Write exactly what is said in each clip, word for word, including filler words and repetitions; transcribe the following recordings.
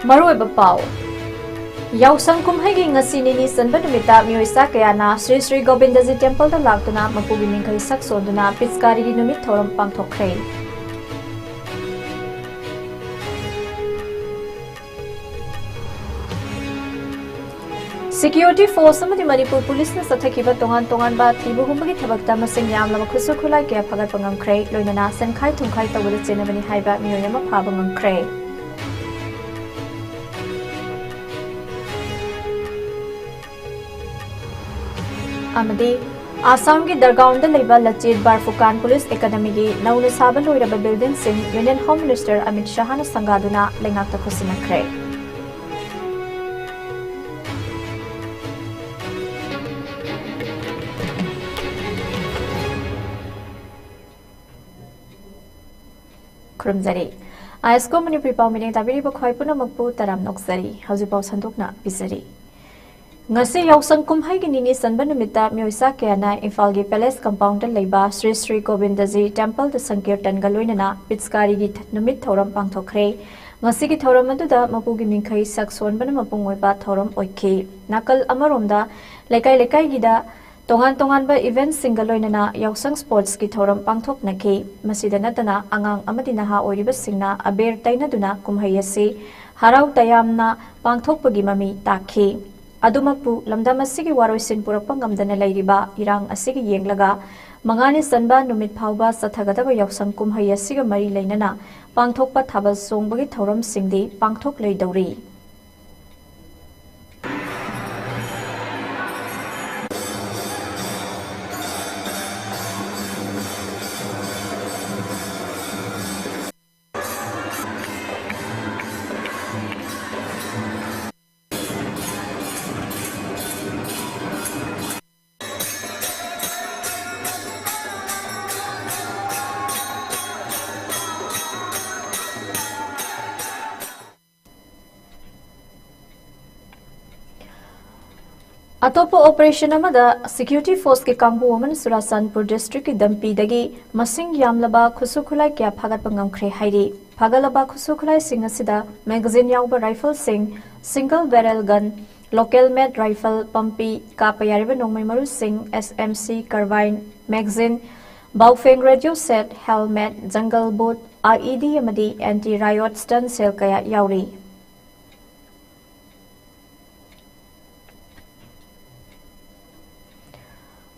ꯃꯔꯨꯑꯣꯏꯕ ꯄꯥꯎ꯫ ꯌꯥꯎꯁꯪ ꯀꯨꯝꯍꯩꯒꯤ ꯉꯁꯤ ꯅꯤꯅꯤ ꯆꯟꯕ ꯅꯨꯃꯤꯠꯇ ꯃꯤꯑꯣꯏ ꯆꯥ ꯀꯌꯥꯅ ꯁ꯭ꯔꯤ ꯁ꯭ꯔꯤ ꯒꯣꯕꯤꯟꯗꯖꯤ ꯇꯦꯝꯄꯜꯗ ꯂꯥꯛꯇꯨꯅ ꯃꯄꯨꯒꯤ ꯃꯤꯡꯈꯩ ꯁꯛ ꯁꯣꯟꯗꯨꯅ ꯄꯤꯆꯀꯥꯔꯤꯒꯤ ꯅꯨꯃꯤꯠ ꯊꯧꯔꯝ ꯄꯥꯡꯊꯣꯛꯈ꯭ꯔꯦ꯫ Security force ꯑꯃꯗꯤ ꯃꯅꯤꯄꯨꯔ ꯄꯨꯂꯤꯁꯅ ꯆꯠꯊꯈꯤꯕ ꯇꯣꯉꯥꯟ ꯇꯣꯉꯥꯟꯕ ꯊꯤꯕ ꯍꯨꯝꯕꯒꯤ ꯊꯕꯛꯇ ꯃꯁꯤꯡ ꯌꯥꯝꯂꯕ ꯈꯨꯠꯁꯨ ꯈꯨꯠꯂꯥꯏ ꯀꯌꯥ ꯐꯥꯒꯠꯄ ꯉꯝꯈ꯭ꯔꯦ, ꯂꯣꯏꯅꯅ ꯁꯦꯟꯈꯥꯏ ꯊꯨꯝꯈꯥꯏ ꯇꯧꯕꯗ ꯆꯦꯟꯅꯕꯅꯤ ꯍꯥꯏꯕ ꯃꯤꯑꯣꯏ ꯑꯃ ꯐꯥꯕ ꯉꯝꯈ꯭ꯔꯦ꯫ ꯑꯃꯗꯤ ꯑꯁꯥꯝꯒꯤ ꯗꯔꯒꯥꯎꯟꯗ ꯂꯩꯕ ꯂꯆꯤꯠ ꯕꯥꯔꯐꯨꯀꯥꯟ ꯄꯨꯂꯤꯁ ꯑꯦꯀꯥꯗꯃꯤꯒꯤ ꯅꯧꯅ ꯁꯥꯕ ꯂꯣꯏꯔꯕ ꯕꯤꯜꯗꯤꯡꯁꯤꯡ ꯌꯨꯅꯤꯌꯟ ꯍꯣꯝ ꯃꯤꯅꯤꯁꯇꯔ ꯑꯃꯤꯠ ꯁꯍꯥꯅ ꯁꯪꯒꯥꯗꯨꯅ ꯂꯩꯉꯥꯛꯇ ꯈꯨꯠꯁꯤꯟꯅꯈ꯭ꯔꯦ꯫ ꯈꯨꯔꯨꯝꯖꯔꯤ꯫ ꯑꯥꯏ ꯑꯦꯁ ꯀꯣ ꯃꯅꯤꯄꯨꯔꯤ ꯄꯥꯎ ꯃꯤꯠꯌꯦꯡ ꯇꯥꯕꯤꯔꯤꯕ ꯈ꯭ꯋꯥꯏ ꯄꯨꯝꯅꯃꯛꯄꯨ ꯇꯔꯥꯝꯅ ꯑꯣꯛꯆꯔꯤ꯫ ꯍꯧꯖꯤꯛ ꯄꯥꯎ ꯁꯟꯗꯣꯛꯅ ꯄꯤꯖꯔꯤ꯫ ꯉꯁꯤ ꯌꯥꯎꯁꯪ ꯀꯨꯝꯍꯩꯒꯤ ꯅꯤꯅꯤ ꯆꯟꯕ ꯅꯨꯃꯤꯠꯇ ꯃꯤꯑꯣꯏ ꯆꯥ ꯀꯌꯥꯅ ꯏꯝꯐꯥꯜꯒꯤ ꯄꯦꯂꯦꯁ ꯀꯝꯄꯥꯎꯟꯗ ꯂꯩꯕ ꯁ꯭ꯔꯤ ꯁ꯭ꯔꯤ ꯒꯣꯕꯤꯟꯗꯖꯤ ꯇꯦꯝꯄꯜꯗ ꯁꯪꯀꯤꯔꯇꯟꯒ ꯂꯣꯏꯅꯅ ꯄꯤꯆꯀꯥꯔꯤꯒꯤ ꯊ-, ꯅꯨꯃꯤꯠ ꯊꯧꯔꯝ ꯄꯥꯡꯊꯣꯛꯈ꯭ꯔꯦ꯫ ꯉꯁꯤꯒꯤ ꯊꯧꯔꯝ ꯑꯗꯨꯗ ꯃꯄꯨꯒꯤ ꯃꯤꯡꯈꯩ ꯁꯛ ꯁꯣꯟꯕꯅ ꯃꯄꯨꯡ ꯑꯣꯏꯕ ꯊꯧꯔꯝ ꯑꯣꯏꯈꯤ꯫ ꯅꯥꯀꯜ ꯑꯃꯔꯣꯝꯗ ꯂꯩꯀꯥꯏ ꯂꯩꯀꯥꯏꯒꯤꯗ ꯇꯣꯉꯥꯟ ꯇꯣꯉꯥꯟꯕ ꯏꯚꯦꯟꯠꯁꯤꯡꯒ ꯂꯣꯏꯅꯅ ꯌꯥꯎꯁꯪ ꯁ꯭ꯄꯣꯔꯠꯁꯀꯤ ꯊꯧꯔꯝ ꯄꯥꯡꯊꯣꯛꯅꯈꯤ꯫ ꯃꯁꯤꯗ ꯅꯠꯇꯅ ꯑꯉꯥꯡ ꯑꯃꯗꯤ ꯅꯍꯥ ꯑꯣꯏꯔꯤꯕꯁꯤꯡꯅ ꯑꯕꯦꯔ ꯇꯩꯅꯗꯨꯅ ꯀꯨꯝꯍꯩ ꯑꯁꯤ ꯍꯔꯥꯎ ꯇꯌꯥꯝꯅ ꯄꯥꯡꯊꯣꯛꯄꯒꯤ ꯃꯃꯤ ꯇꯥꯈꯤ꯫ ꯑꯗꯨꯃꯛꯄꯨ, ꯂꯝꯗꯝ ꯑꯁꯤꯒꯤ ꯋꯥꯔꯣꯏꯁꯤꯟ ꯄꯨꯔꯛꯄ ꯉꯝꯗꯅ ꯂꯩꯔꯤꯕ ꯏꯔꯥꯡ ꯑꯁꯤꯒꯤ ꯌꯦꯡꯂꯒ, ꯃꯉꯥꯅꯤ ꯆꯟꯕ ꯅꯨꯃꯤꯠ ꯐꯥꯎꯕ ꯆꯠꯊꯒꯗꯕ ꯌꯥꯎꯁꯪ ꯀꯨꯝꯍꯩ ꯑꯁꯤꯒ ꯃꯔꯤ ꯂꯩꯅꯅ ꯄꯥꯡꯊꯣꯛꯄ ꯊꯥꯕꯜ ꯆꯣꯡꯕꯒꯤ ꯊꯧꯔꯝꯁꯤꯡꯗꯤ ꯄꯥꯡꯊꯣꯛꯂꯣꯏꯗꯧꯔꯤ꯫ ꯑꯇꯣꯞꯄ ꯑꯣꯄꯔꯦꯁꯟ ꯑꯃꯗ ꯁꯦꯀ꯭ꯌꯨꯔꯤꯇꯤ ꯐꯣꯔꯁꯀꯤ ꯀꯥꯡꯕꯨ ꯑꯃꯅ ꯆꯨꯔꯥꯆꯥꯟꯄꯨꯔ ꯗꯤꯁꯇ꯭ꯔꯤꯛꯀꯤ ꯗꯝꯄꯤꯗꯒꯤ ꯃꯁꯤꯡ ꯌꯥꯝꯂꯕ ꯈꯨꯠꯁꯨ ꯈꯨꯠꯂꯥꯏ ꯀꯌꯥ ꯐꯥꯒꯠꯄ ꯉꯝꯈ꯭ꯔꯦ ꯍꯥꯏꯔꯤ꯫ ꯐꯒꯠꯂꯕ ꯈꯨꯠꯁꯨ ꯈꯨꯠꯂꯥꯏꯁꯤꯡ ꯑꯁꯤꯗ magazine ꯌꯥꯎꯕ rifleꯁꯤꯡ, single barrel gun, local made rifle, ꯄꯝꯄꯤ, ꯀꯥꯞꯄ ꯌꯥꯔꯤꯕ ꯅꯣꯡꯃꯩ ꯃꯔꯨꯁꯤꯡ, S M C carbine, magazine, Baofeng radio set, helmet, jungle boot, I E D ꯑꯃꯗꯤ anti riot stun shell ꯀꯌꯥ ꯌꯥꯎꯔꯤ꯫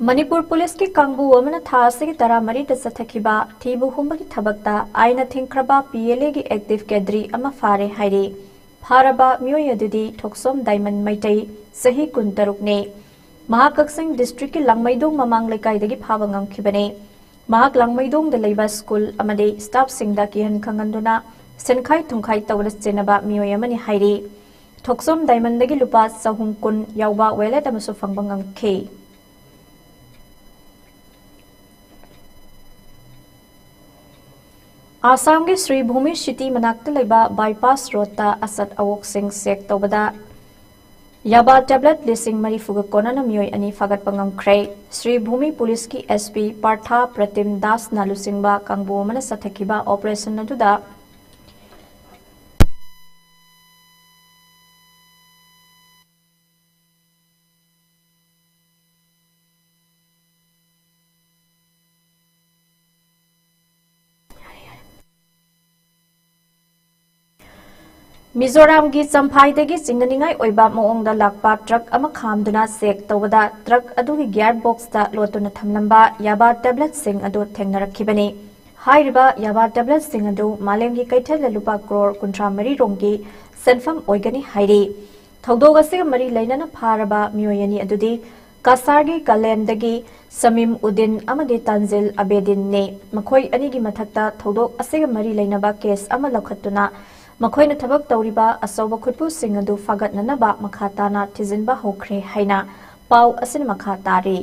ꯃꯅꯤꯄꯨꯔ ꯄꯨꯂꯤꯁꯀꯤ ꯀꯥꯡꯕꯨ ꯑꯃꯅ ꯊꯥ ꯑꯁꯤꯒꯤ ꯇꯔꯥꯃꯔꯤꯗ ꯆꯠꯊꯈꯤꯕ ꯊꯤꯕ ꯍꯨꯝꯕꯒꯤ ꯊꯕꯛꯇ ꯑꯥꯏꯟꯅ ꯊꯤꯡꯈ꯭ꯔꯕ P L Aꯒꯤ active cadre ꯑꯃ ꯐꯥꯔꯦ ꯍꯥꯏꯔꯤ꯫ ꯐꯥꯔꯕ ꯃꯤꯑꯣꯏ ꯑꯗꯨꯗꯤ ꯊꯣꯛꯆꯣꯝ ꯗꯥꯏꯃꯟ ꯃꯩꯇꯩ, ꯆꯍꯤ ꯀꯨꯟꯇꯔꯨꯛꯅꯤ꯫ ꯃꯍꯥꯛ ꯀꯛꯆꯤꯡ districtꯀꯤ ꯂꯥꯡꯃꯩꯗꯣꯡ ꯃꯃꯥꯡ ꯂꯩꯀꯥꯏꯗꯒꯤ ꯐꯥꯕ ꯉꯝꯈꯤꯕꯅꯤ꯫ ꯃꯍꯥꯛ ꯂꯥꯡꯃꯩꯗꯣꯡꯗ ꯂꯩꯕ ꯁ꯭ꯀꯨꯜ ꯑꯃꯗꯤ staffꯁꯤꯡꯗ ꯀꯤꯍꯟ ꯈꯪꯍꯟꯗꯨꯅ ꯁꯦꯟꯈꯥꯏ ꯊꯨꯝꯈꯥꯏ ꯇꯧꯕꯗ ꯆꯦꯟꯅꯕ ꯃꯤꯑꯣꯏ ꯑꯃꯅꯤ ꯍꯥꯏꯔꯤ꯫ ꯊꯣꯛꯆꯣꯝ ꯗꯥꯏꯃꯟꯗꯒꯤ ꯂꯨꯄꯥ ꯆꯍꯨꯝ ꯀꯨꯟ ꯌꯥꯎꯕ wallet ꯑꯃꯁꯨ ꯐꯪꯕ ꯉꯝꯈꯤ꯫ ꯑꯁꯥꯝꯒꯤ ꯁ꯭ꯔꯤ ꯚꯨꯃꯤ ꯁꯤꯇꯤ ꯃꯅꯥꯛꯇ ꯂꯩꯕ bypass roadꯇ ꯑꯆꯠ ꯑꯋꯣꯛꯁꯤꯡ check ꯇꯧꯕꯗ ꯌꯥꯕꯥ tablet ꯂꯤꯁꯤꯡ ꯃꯔꯤꯐꯨꯒ ꯀꯣꯟꯅꯅ ꯃꯤꯑꯣꯏ ꯑꯅꯤ ꯐꯥꯒꯠꯄ ꯉꯝꯈ꯭ꯔꯦ꯫ ꯁ꯭ꯔꯤ ꯚꯨꯃꯤ ꯄꯨꯂꯤꯁꯀꯤ S P ꯄꯥꯔꯊꯥ ꯄ꯭ꯔꯇꯤꯝ ꯗꯥꯁꯅ ꯂꯨꯆꯤꯡꯕ ꯀꯥꯡꯕꯨ ꯑꯃꯅ ꯆꯠꯊꯈꯤꯕ operation ꯑꯗꯨꯗ ꯃꯤꯖꯣꯔꯥꯝꯒꯤ ꯆꯝꯐꯥꯏꯗꯒꯤ ꯆꯤꯡꯅꯅꯤꯡꯉꯥꯏ ꯑꯣꯏꯕ ꯃꯑꯣꯡꯗ ꯂꯥꯛꯄ truck ꯑꯃ ꯈꯥꯝꯗꯨꯅ check ꯇꯧꯕꯗ truck ꯑꯗꯨꯒꯤ gear boxꯇ ꯂꯣꯠꯇꯨꯅ ꯊꯝꯂꯝꯕ ꯌꯥꯕꯥ tabletꯁꯤꯡ ꯑꯗꯨ ꯊꯦꯡꯅꯔꯛꯈꯤꯕꯅꯤ꯫ ꯍꯥꯏꯔꯤꯕ ꯌꯥꯕꯥ tabletꯁꯤꯡ ꯑꯗꯨ ꯃꯥꯂꯦꯝꯒꯤ ꯀꯩꯊꯦꯜꯗ ꯂꯨꯄꯥ ꯀ꯭ꯔꯣꯔ ꯀꯨꯟꯊ꯭ꯔꯥ ꯃꯔꯤ ꯔꯣꯝꯒꯤ ꯁꯦꯟꯐꯝ ꯑꯣꯏꯒꯅꯤ ꯍꯥꯏꯔꯤ꯫ ꯊꯧꯗꯣꯛ ꯑꯁꯤꯒ ꯃꯔꯤ ꯂꯩꯅꯅ ꯐꯥꯔꯕ ꯃꯤꯑꯣꯏ ꯑꯅꯤ ꯑꯗꯨꯗꯤ ꯀꯁꯥꯔꯒꯤ ꯀꯂꯦꯟꯗꯒꯤ ꯁꯃꯤꯝ ꯎꯗꯤꯟ ꯑꯃꯗꯤ ꯇꯥꯟꯖꯤꯜ ꯑꯕꯦꯗꯤꯟꯅꯤ꯫ ꯃꯈꯣꯏ ꯑꯅꯤꯒꯤ ꯃꯊꯛꯇ ꯊꯧꯗꯣꯛ ꯑꯁꯤꯒ ꯃꯔꯤ ꯂꯩꯅꯕ case ꯑꯃ ꯂꯧꯈꯠꯇꯨꯅ ꯃꯈꯣꯏꯅ ꯊꯕꯛ ꯇꯧꯔꯤꯕ ꯑꯆꯧꯕ ꯈꯨꯠꯄꯨꯁꯤꯡ ꯑꯗꯨ ꯐꯥꯒꯠꯅꯅꯕ ꯃꯈꯥ ꯇꯥꯅ ꯊꯤꯖꯤꯟꯕ ꯍꯧꯈ꯭ꯔꯦ ꯍꯥꯏꯅ ꯄꯥꯎ ꯑꯁꯤꯅ ꯃꯈꯥ ꯇꯥꯔꯤ꯫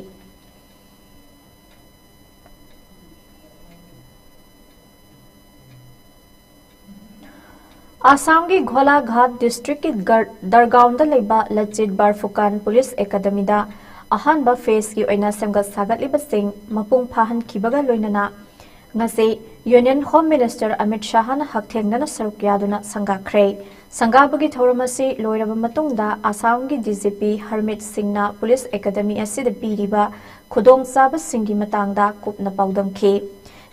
ꯑꯁꯥꯝꯒꯤ ꯒꯣꯂꯥꯘꯥꯠ districtꯀꯤ ꯒꯔ-, ꯗꯔꯒꯥꯎꯟꯗ ꯂꯩꯕ ꯂꯆꯤꯠ ꯕꯔꯐꯨꯀꯥꯟ ꯄꯨꯂꯤꯁ ꯑꯦꯀꯥꯗꯃꯤꯗ ꯑꯍꯥꯟꯕ phaseꯀꯤ ꯑꯣꯏꯅ ꯁꯦꯝꯒꯠ ꯁꯥꯒꯠꯂꯤꯕꯁꯤꯡ ꯃꯄꯨꯡ ꯐꯥꯍꯟꯈꯤꯕꯒ ꯂꯣꯏꯅꯅ ꯉꯁꯤ Union Home Minister Amit Shahꯅ ꯍꯛꯊꯦꯡꯅꯅ ꯁꯔꯨꯛ ꯌꯥꯗꯨꯅ ꯁꯪꯒꯥꯈ꯭ꯔꯦ꯫ ꯁꯪꯒꯥꯕꯒꯤ ꯊꯧꯔꯝ ꯑꯁꯤ ꯂꯣꯏꯔꯕ ꯃꯇꯨꯡꯗ ꯑꯁꯥꯝꯒꯤ D G P Harmeet Singhꯅ police academy ꯑꯁꯤꯗ ꯄꯤꯔꯤꯕ ꯈꯨꯗꯣꯡꯆꯥꯕꯁꯤꯡꯒꯤ ꯃꯇꯥꯡꯗ ꯀꯨꯞꯅ ꯄꯥꯎꯗꯝꯈꯤ꯫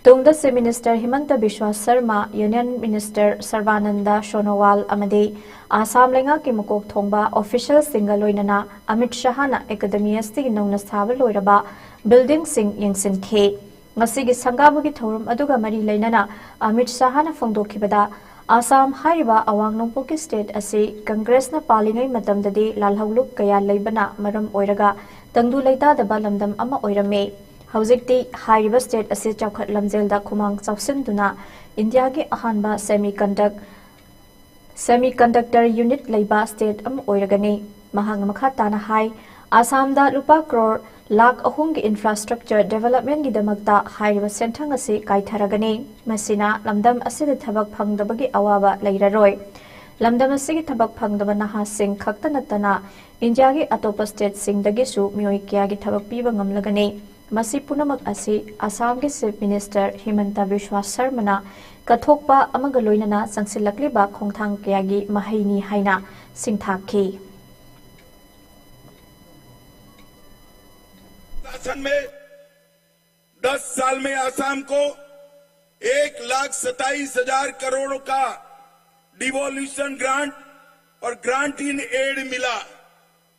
ꯇꯨꯡꯗ Chief Minister Himanta Biswa Sarma, Union Minister Sarbananda Sonowal ꯑꯃꯗꯤ ꯑꯁꯥꯝ ꯂꯩꯉꯥꯛꯀꯤ ꯃꯀꯣꯛ ꯊꯣꯡꯕ officialꯁꯤꯡꯒ ꯂꯣꯏꯅꯅ Amit Shahꯅ academy ꯑꯁꯤꯒꯤ ꯅꯧꯅ ꯁꯥꯕ ꯂꯣꯏꯔꯕ buildingꯁꯤꯡ ꯌꯦꯡꯁꯤꯟꯈꯤ꯫ ꯉꯁꯤꯒꯤ ꯁꯪꯒꯥꯕꯒꯤ ꯊꯧꯔꯝ ꯑꯗꯨꯒ ꯃꯔꯤ ꯂꯩꯅꯅ Amit Shahꯅ ꯐꯣꯡꯗꯣꯛꯈꯤꯕꯗ, ꯑꯁꯥꯝ ꯍꯥꯏꯔꯤꯕ ꯑꯋꯥꯡ ꯅꯣꯡꯄꯣꯛꯀꯤ state ꯑꯁꯤ Congressꯅ ꯄꯥꯜꯂꯤꯉꯩ ꯃꯇꯝꯗꯗꯤ ꯂꯥꯜꯍꯧꯂꯨꯞ ꯀꯌꯥ ꯂꯩꯕꯅ ꯃꯔꯝ ꯑꯣꯏꯔꯒ ꯇꯪꯗꯨ ꯂꯩꯇꯥꯗꯕ ꯂꯝꯗꯝ ꯑꯃ ꯑꯣꯏꯔꯝꯃꯤ꯫ ꯍꯧꯖꯤꯛꯇꯤ ꯍꯥꯏꯔꯤꯕ state ꯑꯁꯤ ꯆꯥꯎꯈꯠ ꯂꯝꯖꯦꯜꯗ ꯈꯨꯃꯥꯡ ꯆꯥꯎꯁꯤꯟꯗꯨꯅ ꯏꯟꯗꯤꯌꯥꯒꯤ ꯑꯍꯥꯟꯕ semiconduct-, semiconductor unit ꯂꯩꯕ state ꯑꯃ ꯑꯣꯏꯔꯒꯅꯤ꯫ ꯃꯍꯥꯛꯅ ꯃꯈꯥ ꯇꯥꯅ ꯍꯥꯏ, ꯑꯁꯥꯝꯗ ꯂꯨꯄꯥ ꯀ꯭ꯔꯣꯔ ꯂꯥꯈ ꯑꯍꯨꯝꯒꯤ infrastructure developmentꯒꯤꯗꯃꯛꯇ ꯍꯥꯏꯔꯤꯕ ꯁꯦꯟꯊꯪ ꯑꯁꯤ ꯀꯥꯏꯊꯔꯒꯅꯤ꯫ ꯃꯁꯤꯅ ꯂꯝꯗꯝ ꯑꯁꯤꯗ ꯊꯕꯛ ꯐꯪꯗꯕꯒꯤ ꯑꯋꯥꯕ ꯂꯩꯔꯔꯣꯏ꯫ ꯂꯝꯗꯝ ꯑꯁꯤꯒꯤ ꯊꯕꯛ ꯐꯪꯗꯕ ꯅꯍꯥꯁꯤꯡ ꯈꯛꯇ ꯅꯠꯇꯅ ꯏꯟꯗꯤꯌꯥꯒꯤ ꯑꯇꯣꯞꯄ stateꯁꯤꯡꯗꯒꯤꯁꯨ ꯃꯤꯑꯣꯏ ꯀꯌꯥꯒꯤ ꯊꯕꯛ ꯄꯤꯕ ꯉꯝꯂꯒꯅꯤ꯫ ꯃꯁꯤ ꯄꯨꯝꯅꯃꯛ ꯑꯁꯤ ꯑꯁꯥꯝꯒꯤ Chief Minister ꯍꯤꯃꯟꯇ ꯕꯤꯁ꯭ꯋꯥ ꯁꯔꯃꯅ ꯀꯠꯊꯣꯛꯄ ꯑꯃꯒ ꯂꯣꯏꯅꯅ ꯆꯪꯁꯤꯜꯂꯛꯂꯤꯕ ꯈꯣꯡꯊꯥꯡ ꯀꯌꯥꯒꯤ ꯃꯍꯩꯅꯤ ꯍꯥꯏꯅ ꯁꯤꯡꯊꯥꯈꯤ꯫ शासन में दस साल में आसाम को एक लाख सत्ताईस हजार करोड़ का devolution grant और grant in aid मिला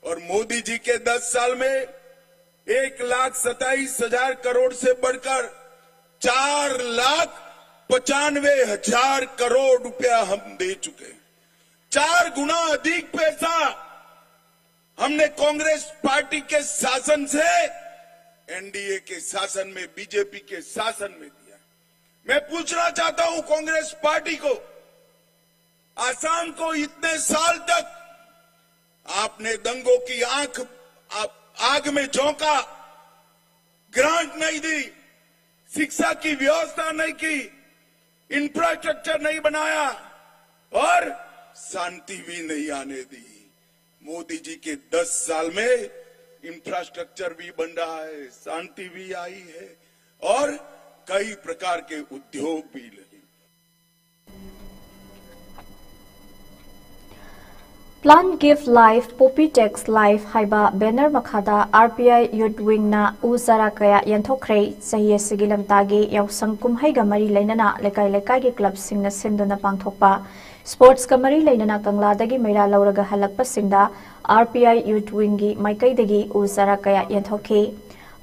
और मोदी जी के दस साल में एक लाख सत्ताईस हजार करोड़ से बढ़कर चार लाख पचानवे हजार करोड़ रुपया हम दे चुके हैं। चार गुना अधिक पैसा हमने कांग्रेस पार्टी के शासन से एनडीए के शासन में, बीजेपी के शासन में दिया। मैं पूछना चाहता हूं कांग्रेस पार्टी को, आसाम को इतने साल तक आपने दंगों की आंख, आप आग में झोंका, ग्रांट नहीं दी, शिक्षा की व्यवस्था नहीं की, इंफ्रास्ट्रक्चर नहीं बनाया और शांति भी नहीं आने दी। मोदी जी के दस साल में इंफ्रास्ट्रक्चर भी बन रहा है, शांति भी आई है और कई प्रकार के उद्योग भी लगे। Plant Gift Life, Poppy Takes Life ꯍꯥꯏꯕ ꯕꯦꯅꯔ ꯃꯈꯥꯗ ꯑꯥꯔ ꯄꯤ ꯑꯥꯏ ꯌꯨꯠ ꯋꯤꯡꯅ ꯎ ꯆꯥꯔꯥ ꯀꯌꯥ ꯌꯦꯟꯊꯣꯛꯈ꯭ꯔꯦ꯫ ꯆꯍꯤ ꯑꯁꯤꯒꯤ ꯂꯝꯇꯥꯒꯤ ꯌꯥꯎꯁꯪ ꯀꯨꯝꯍꯩꯒ ꯃꯔꯤ ꯂꯩꯅꯅ ꯂꯩꯀꯥꯏ ꯂꯩꯀꯥꯏꯒꯤ ꯀ꯭ꯂꯕꯁꯤꯡꯅ ꯁꯤꯟꯗꯨꯅ ꯄꯥꯡꯊꯣꯛꯄ ꯁ꯭ꯄꯣꯔꯠꯁꯀ ꯃꯔꯤ ꯂꯩꯅꯅ ꯀꯪꯂꯥꯗꯒꯤ ꯃꯩꯔꯥ ꯂꯧꯔꯒ ꯍꯜꯂꯛꯄꯁꯤꯡꯗ ꯑꯥꯔ ꯄꯤ ꯑꯥꯏ ꯌꯨꯠ ꯋꯤꯡꯒꯤ ꯃꯥꯏꯀꯩꯗꯒꯤ ꯎ ꯆꯥꯔꯥ ꯀꯌꯥ ꯌꯦꯟꯊꯣꯛꯈꯤ꯫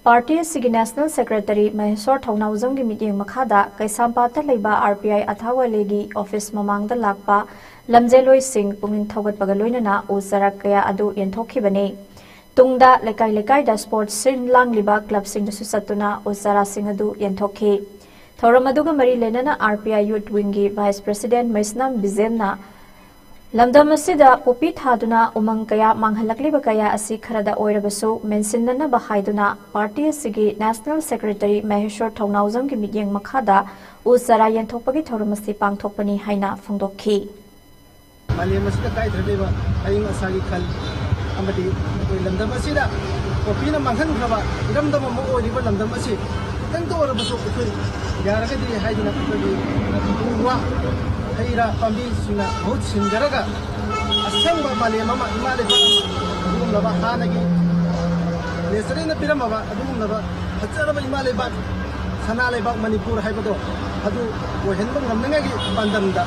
ꯄꯥꯔꯇꯤ ꯑꯁꯤꯒꯤ ꯅꯦꯁꯅꯦꯜ ꯁꯦꯀ꯭ꯔꯦꯇꯔꯤ ꯃꯍꯦꯁꯣꯔ ꯊꯧꯅꯥꯎꯖꯝꯒꯤ ꯃꯤꯠꯌꯦꯡ ꯃꯈꯥꯗ ꯀꯩꯁꯥꯝꯄꯥꯠꯇ ꯂꯩꯕ ꯑꯥꯔ ꯄꯤ ꯑꯥꯏ ꯑꯊꯥꯋꯥꯂꯦꯒꯤ ꯑꯣꯐꯤꯁ ꯃꯃꯥꯡꯗ ꯂꯥꯛꯄ ꯂꯝꯖꯦꯜꯂꯣꯏꯁꯤꯡ ꯄꯨꯛꯅꯤꯡ ꯊꯧꯒꯠꯄꯒ ꯂꯣꯏꯅꯅ ꯎ ꯆꯥꯔꯥ ꯀꯌꯥ ꯑꯗꯨ ꯌꯦꯟꯊꯣꯛꯈꯤꯕꯅꯤ꯫ ꯇꯨꯡꯗ ꯂꯩꯀꯥꯏ ꯂꯩꯀꯥꯏꯗ ꯁ꯭ꯄꯣꯔꯠꯁ ꯁꯤꯟ ꯂꯥꯡꯂꯤꯕ ꯀ꯭ꯂꯕꯁꯤꯡꯗꯁꯨ ꯆꯠꯇꯨꯅ ꯎ ꯆꯥꯔꯥꯁꯤꯡ ꯑꯗꯨ ꯌꯦꯟꯊꯣꯛꯈꯤ꯫ ꯊꯧꯔꯝ ꯑꯗꯨꯒ ꯃꯔꯤ ꯂꯩꯅꯅ ꯑꯥꯔ ꯄꯤ ꯑꯥꯏ ꯌꯨꯠ ꯋꯤꯡꯒꯤ ꯚꯥꯏꯁ ꯄ꯭ꯔꯦꯁꯤꯗꯦꯟꯠ ꯃꯩꯁꯅꯥꯝ ꯕꯤꯖꯦꯟꯅ ꯂꯝꯗꯝ ꯑꯁꯤꯗ ꯄꯣꯄꯤ ꯊꯥꯗꯨꯅ ꯎꯃꯪ ꯀꯌꯥ ꯃꯥꯡꯍꯜꯂꯛꯂꯤꯕ ꯀꯌꯥ ꯑꯁꯤ ꯈꯔꯗ ꯑꯣꯏꯔꯕꯁꯨ ꯃꯦꯟꯁꯤꯟꯅꯅꯕ ꯍꯥꯏꯗꯨꯅ ꯄꯥꯔꯇꯤ ꯑꯁꯤꯒꯤ ꯅꯦꯁꯅꯦꯜ ꯁꯦꯀ꯭ꯔꯦꯇꯔꯤ ꯃꯍꯦꯁꯣꯔ ꯊꯧꯅꯥꯎꯖꯝꯒꯤ ꯃꯤꯠꯌꯦꯡ ꯃꯈꯥꯗ ꯎ ꯆꯥꯔꯥ ꯌꯦꯟꯊꯣꯛꯄꯒꯤ ꯊꯧꯔꯝ ꯑꯁꯤ ꯄꯥꯡꯊꯣꯛꯄꯅꯤ ꯍꯥꯏꯅ ꯐꯣꯡꯗꯣꯛꯈꯤ꯫ ꯃꯥꯂꯦꯝ ꯑꯁꯤꯗ ꯀꯥꯏꯗ꯭ꯔ ꯂꯩꯕ ꯑꯏꯪ ꯑꯁꯥꯒꯤ ꯈꯜ ꯑꯃꯗꯤ ꯑꯩꯈꯣꯏ ꯂꯝꯗꯝ ꯑꯁꯤꯗ ꯄꯣꯄꯤꯅ ꯃꯥꯡꯍꯟꯈ꯭ꯔꯕ ꯏꯔꯝꯗꯝ ꯑꯃ ꯑꯣꯏꯔꯤꯕ ꯂꯝꯗꯝ ꯑꯁꯤ ꯈꯤꯇꯪꯇ ꯑꯣꯏꯔꯕꯁꯨ ꯑꯩꯈꯣꯏ ꯌꯥꯔꯒꯗꯤ ꯍꯥꯏꯗꯅ ꯑꯩꯈꯣꯏꯒꯤ ꯎ ꯋꯥ ꯍꯩ ꯔꯥ ꯄꯥꯝꯕꯤꯁꯤꯡꯅ ꯃꯍꯨꯠ ꯁꯤꯟꯖꯔꯒ ꯑꯁꯪꯕ ꯃꯥꯂꯦꯝ ꯑꯃ ꯏꯃꯥ ꯂꯩꯕꯥꯛ ꯑꯗꯨꯒꯨꯝꯂꯕ ꯍꯥꯟꯅꯒꯤ ꯅꯦꯆꯔꯦꯜꯅ ꯄꯤꯔꯝꯃꯕ ꯑꯗꯨꯒꯨꯝꯂꯕ ꯐꯖꯔꯕ ꯏꯃꯥ ꯂꯩꯕꯥꯛ ꯁꯅꯥ ꯂꯩꯕꯥꯛ ꯃꯅꯤꯄꯨꯔ ꯍꯥꯏꯕꯗꯣ ꯑꯗꯨ ꯑꯣꯏꯍꯟꯕ ꯉꯝꯅꯉꯥꯏꯒꯤ ꯄꯥꯟꯗꯝꯗ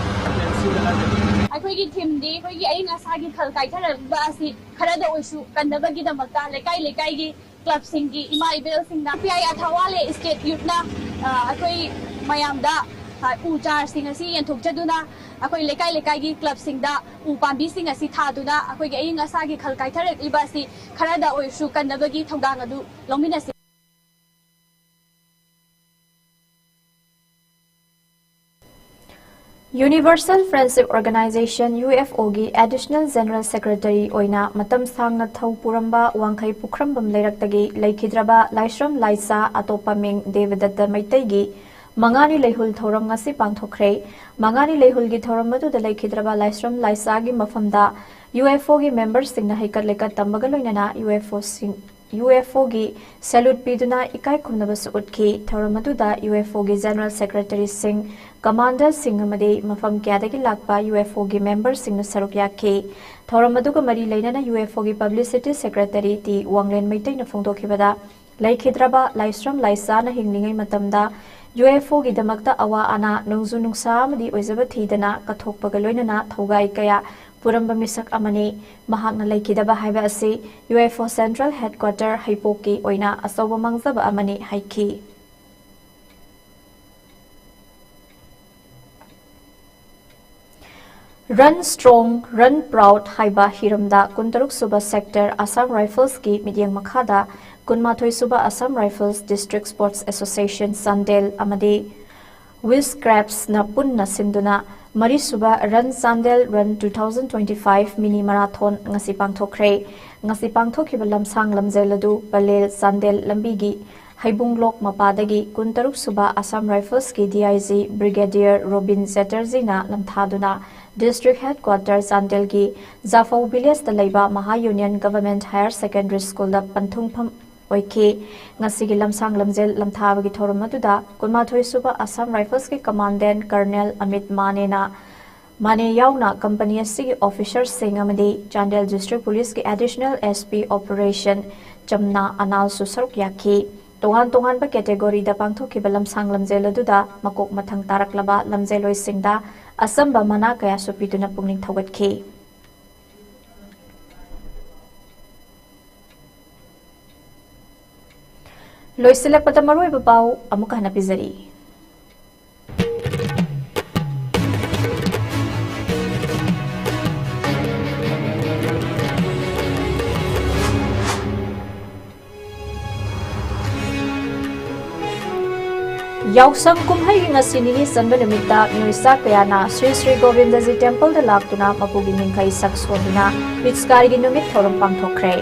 ꯁꯤꯗ ꯍꯥꯏꯖꯔꯤ꯫ ꯑꯩꯈꯣꯏꯒꯤ ꯊꯤꯝꯗꯤ ꯑꯩꯈꯣꯏꯒꯤ ꯑꯏꯪ ꯑꯁꯥꯒꯤ ꯈꯜ ꯀꯥꯏꯊꯔꯛꯂꯤꯕ ꯑꯁꯤ ꯈꯔꯗ ꯑꯣꯏꯁꯨ ꯀꯟꯅꯕꯒꯤꯗꯃꯛꯇ ꯂꯩꯀꯥꯏ ꯂꯩꯀꯥꯏꯒꯤ ꯀ꯭ꯂꯕꯁꯤꯡꯒꯤ ꯏꯃꯥ ꯏꯕꯦꯜꯁꯤꯡꯅ ꯄꯤ ꯑꯥꯏ ꯑꯊꯥꯋꯥꯂꯦ ꯏꯁꯇꯦꯠ ꯌꯨꯠꯅ ꯑꯩꯈꯣꯏ ꯃꯌꯥꯝꯗ ꯎ ꯆꯥꯔꯁꯤꯡ ꯑꯁꯤ ꯌꯦꯟꯊꯣꯛꯆꯗꯨꯅ ꯑꯩꯈꯣꯏ ꯂꯩꯀꯥꯏ ꯂꯩꯀꯥꯏꯒꯤ ꯀ꯭ꯂꯕꯁꯤꯡꯗ ꯎ ꯄꯥꯝꯕꯤꯁꯤꯡ ꯑꯁꯤ ꯊꯥꯗꯨꯅ ꯑꯩꯈꯣꯏꯒꯤ ꯑꯏꯪ ꯑꯁꯥꯒꯤ ꯈꯜ ꯀꯥꯏꯊꯔꯛꯂꯤꯕ ꯑꯁꯤ ꯈꯔꯗ ꯑꯣꯏꯔꯁꯨ ꯀꯟꯅꯕꯒꯤ ꯊꯧꯗꯥꯡ ꯑꯗꯨ ꯂꯧꯃꯤꯟꯅꯁꯤ꯫ Universal Friendship Organization, U F ꯑꯣꯒꯤ Additional General Secretary ꯑꯣꯏꯅ ꯃꯇꯝ ꯁꯥꯡꯅ ꯊꯧ ꯄꯨꯔꯝꯕ ꯋꯥꯡꯈꯩ ꯄꯨꯈ꯭ꯔꯝꯕꯝ ꯂꯩꯔꯛꯇꯒꯤ ꯂꯩꯈꯤꯗ꯭ꯔꯕ ꯂꯥꯏꯁ꯭ꯔꯝ ꯂꯥꯏꯁꯥ ꯑꯇꯣꯞꯄ ꯃꯤꯡ ꯗꯦꯕꯗꯠꯇ ꯃꯩꯇꯩꯒꯤ ꯃꯉꯥꯅꯤ ꯂꯩꯍꯨꯜ ꯊꯧꯔꯝ ꯉꯁꯤ ꯄꯥꯡꯊꯣꯛꯈ꯭ꯔꯦ꯫ ꯃꯉꯥꯅꯤ ꯂꯩꯍꯨꯜꯒꯤ ꯊꯧꯔꯝ ꯑꯗꯨꯗ ꯂꯩꯈꯤꯗ꯭ꯔꯕ ꯂꯥꯏꯁ꯭ꯔꯝ ꯂꯥꯏꯁꯥꯒꯤ ꯃꯐꯝꯗ ꯌꯨ ꯑꯦꯐ ꯑꯣꯒꯤ ꯃꯦꯝꯕꯔꯁꯤꯡꯅ ꯍꯩꯀꯠ ꯂꯩꯀꯠ ꯇꯝꯕꯒ ꯂꯣꯏꯅꯅ ꯌꯨ ꯑꯦꯐ ꯑꯣꯁꯤꯡ UFOꯒꯤ salute ꯄꯤꯗꯨꯅ ꯏꯀꯥꯏ ꯈꯨꯝꯅꯕꯁꯨ ꯎꯠꯈꯤ꯫ ꯊꯧꯔꯝ ꯑꯗꯨꯗ UFOꯒꯤ General Secretaryꯁꯤꯡ, Commanderꯁꯤꯡ ꯑꯃꯗꯤ ꯃꯐꯝ ꯀꯌꯥꯗꯒꯤ ꯂꯥꯛꯄ UFOꯒꯤ memberꯁꯤꯡꯅ ꯁꯔꯨꯛ ꯌꯥꯈꯤ꯫ ꯊꯧꯔꯝ ꯑꯗꯨꯒ ꯃꯔꯤ ꯂꯩꯅꯅ UFOꯒꯤ Publicity Secretary ꯇꯤ ꯋꯥꯡꯂꯦꯟ ꯃꯩꯇꯩꯅ ꯐꯣꯡꯗꯣꯛꯈꯤꯕꯗ, ꯂꯩꯈꯤꯗ꯭ꯔꯕ ꯂꯥꯏꯁ꯭ꯔꯝ ꯂꯥꯏꯁꯥꯅ ꯍꯤꯡꯂꯤꯉꯩ ꯃꯇꯝꯗ UFOꯒꯤꯗꯃꯛꯇ ꯑꯋꯥ ꯑꯅꯥ, ꯅꯣꯡꯖꯨ ꯅꯨꯡꯁꯥ ꯑꯃꯗꯤ ꯑꯣꯏꯖꯕ ꯊꯤꯗꯅ ꯀꯠꯊꯣꯛꯄꯒ ꯂꯣꯏꯅꯅ ꯊꯧꯒꯥꯏ ꯀꯌꯥ ꯄꯨꯔꯝꯕ ꯃꯤꯁꯛ ꯑꯃꯅꯤ꯫ ꯃꯍꯥꯛꯅ ꯂꯩꯈꯤꯗꯕ ꯍꯥꯏꯕ ꯑꯁꯤ UFO Central Headquarter ꯍꯩꯄꯣꯛꯀꯤ ꯑꯣꯏꯅ ꯑꯆꯧꯕ ꯃꯥꯡꯖꯕ ꯑꯃꯅꯤ ꯍꯥꯏꯈꯤ꯫ Run Strong, Run Proud ꯍꯥꯏꯕ ꯍꯤꯔꯝꯗ ꯀꯨꯟꯇꯔꯨꯛ ꯁꯨꯕ Sector Assam Riflesꯀꯤ ꯃꯤꯠꯌꯦꯡ ꯃꯈꯥꯗ ꯀꯨꯟꯃꯥꯊꯣꯏ ꯁꯨꯕ Assam Rifles District Sports Association Chandel ꯑꯃꯗꯤ Wheelcraftsꯅ ꯄꯨꯟꯅ ꯁꯤꯟꯗꯨꯅ ꯃꯔꯤꯁꯨꯕ Run Chandel Run two thousand twenty-five mini marathon ꯉꯁꯤ ꯄꯥꯡꯊꯣꯛꯈ꯭ꯔꯦ꯫ ꯉꯁꯤ ꯄꯥꯡꯊꯣꯛꯈꯤꯕ ꯂꯝꯁꯥꯡ ꯂꯝꯖꯦꯜ ꯑꯗꯨ ꯄꯂꯦꯜ ꯆꯥꯟꯗꯦꯜ ꯂꯝꯕꯤꯒꯤ ꯍꯩꯕꯨꯡꯂꯣꯛ ꯃꯄꯥꯗꯒꯤ ꯀꯨꯟꯇꯔꯨꯛ ꯁꯨꯕ Assam Riflesꯀꯤ DIG Brigadier Robin Chatterjeeꯅ ꯂꯝꯊꯥꯗꯨꯅ District Headquarter ꯆꯥꯟꯗꯦꯜꯒꯤ ꯖꯥꯐꯧ Villageꯇ ꯂꯩꯕ Maha Union Government Higher Secondary Schoolꯗ ꯄꯟꯊꯨꯡꯐꯝ ꯑꯣꯏꯈꯤ꯫ ꯉꯁꯤꯒꯤ ꯂꯝꯁꯥꯡ ꯂꯝꯖꯦꯜ ꯂꯝꯊꯥꯕꯒꯤ ꯊꯧꯔꯝ ꯑꯗꯨꯗ ꯀꯨꯟꯃꯥꯊꯣꯏ ꯁꯨꯕ Assam Riflesꯀꯤ Commandant Colonel Amit Manena, ꯃꯥꯅꯦ ꯌꯥꯎꯅ company ꯑꯁꯤꯒꯤ officerꯁꯤꯡ ꯑꯃꯗꯤ Chandel District Policeꯀꯤ Additional SP Operation ꯆꯝꯅꯥ ꯑꯅꯥꯜꯁꯨ ꯁꯔꯨꯛ ꯌꯥꯈꯤ꯫ ꯇꯣꯉꯥꯟ ꯇꯣꯉꯥꯟꯕ categoryꯗ ꯄꯥꯡꯊꯣꯛꯈꯤꯕ ꯂꯝꯁꯥꯡ ꯂꯝꯖꯦꯜ ꯑꯗꯨꯗ ꯃꯀꯣꯛ ꯃꯊꯪ ꯇꯥꯔꯛꯂꯕ ꯂꯝꯖꯦꯜꯂꯣꯏꯁꯤꯡꯗ ꯑꯆꯝꯕ ꯃꯅꯥ ꯀꯌꯥꯁꯨ ꯄꯤꯗꯨꯅ ꯄꯨꯛꯅꯤꯡ ꯊꯧꯒꯠꯈꯤ꯫ ꯂꯣꯏꯁꯤꯜꯂꯛꯄꯗ ꯃꯔꯨꯑꯣꯏꯕ ꯄꯥꯎ ꯑꯃꯨꯛꯀ ꯍꯟꯅ ꯄꯤꯖꯔꯤ꯫ ꯌꯥꯎꯁꯪ ꯀꯨꯝꯍꯩꯒꯤ ꯉꯁꯤ ꯅꯤꯅꯤ ꯆꯟꯕ ꯅꯨꯃꯤꯠꯇ ꯃꯤꯑꯣꯏ ꯆꯥ ꯀꯌꯥꯅ ꯁ꯭ꯔꯤ ꯁ꯭ꯔꯤ ꯒꯣꯕꯤꯟꯗꯖꯤ Templeꯗ ꯂꯥꯛꯇꯨꯅ ꯃꯄꯨꯒꯤ ꯅꯤꯡꯈꯩ ꯁꯛ ꯁꯣꯟꯗꯨꯅ ꯄꯤꯆꯀꯥꯔꯤꯒꯤ ꯅꯨꯃꯤꯠ ꯊꯧꯔꯝ ꯄꯥꯡꯊꯣꯛꯈ꯭ꯔꯦ꯫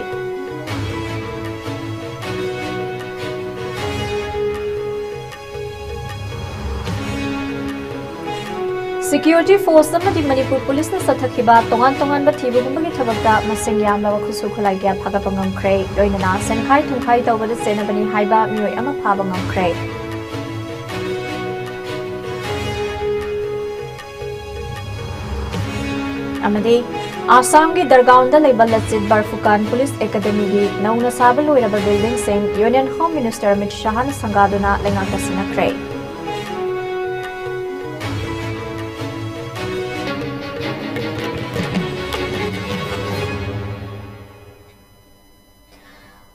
ꯁꯦꯀ꯭ꯌꯨꯔꯤꯇꯤ ꯐꯣꯔꯁ ꯑꯃꯗꯤ ꯃꯅꯤꯄꯨꯔ ꯄꯨꯂꯤꯁꯅ ꯆꯠꯊꯈꯤꯕ ꯇꯣꯉꯥꯟ ꯇꯣꯉꯥꯟꯕ ꯊꯤꯕꯒꯨꯝꯕꯒꯤ ꯊꯕꯛꯇ ꯃꯁꯤꯡ ꯌꯥꯝꯂꯕ ꯈꯨꯠꯁꯨ ꯈꯨꯠꯂꯥꯏ ꯀꯌꯥ ꯐꯥꯒꯠꯄ ꯉꯝꯈ꯭ꯔꯦ꯫ ꯂꯣꯏꯅꯅ ꯁꯦꯟꯈꯥꯏ ꯊꯨꯝꯈꯥꯏ ꯇꯧꯕꯗ ꯆꯦꯟꯅꯕꯅꯤ ꯍꯥꯏꯕ ꯃꯤꯑꯣꯏ ꯑꯃ ꯐꯥꯕ ꯉꯝꯈ꯭ꯔꯦ꯫ ꯑꯃꯗꯤ ꯑꯁꯥꯝꯒꯤ ꯗꯔꯒꯥꯎꯟꯗ ꯂꯩꯕ ꯂꯆꯤꯠ ꯕꯔꯐꯨꯀꯥꯟ ꯄꯨꯂꯤꯁ ꯑꯦꯀꯥꯗꯃꯤꯒꯤ ꯅꯧꯅ ꯁꯥꯕ ꯂꯣꯏꯔꯕ ꯕꯤꯜꯗꯤꯡꯁꯤꯡ ꯌꯨꯅꯤꯌꯟ ꯍꯣꯝ ꯃꯤꯅꯤꯁꯇꯔ ꯑꯃꯤꯠ ꯁꯍꯥꯅ ꯁꯪꯒꯥꯗꯨꯅ ꯂꯩꯉꯥꯛꯇ ꯁꯤꯟꯅꯈ꯭ꯔꯦ꯫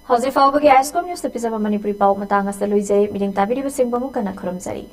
ꯍꯧꯖꯤꯛ ꯐꯥꯎꯕꯒꯤ ꯑꯥꯏꯁꯀꯣꯝ ꯅ꯭ꯌꯨꯁꯇ ꯄꯤꯖꯕ ꯃꯅꯤꯄꯨꯔꯤ ꯄꯥꯎ ꯃꯇꯥꯡ ꯑꯁꯤꯗ ꯂꯣꯏꯖꯩ꯫ ꯃꯤꯠꯌꯦꯡ ꯇꯥꯕꯤꯔꯤꯕꯁꯤꯡꯕꯨ ꯑꯃꯨꯛ ꯍꯟꯅ ꯈꯨꯔꯨꯝꯖꯔꯤ꯫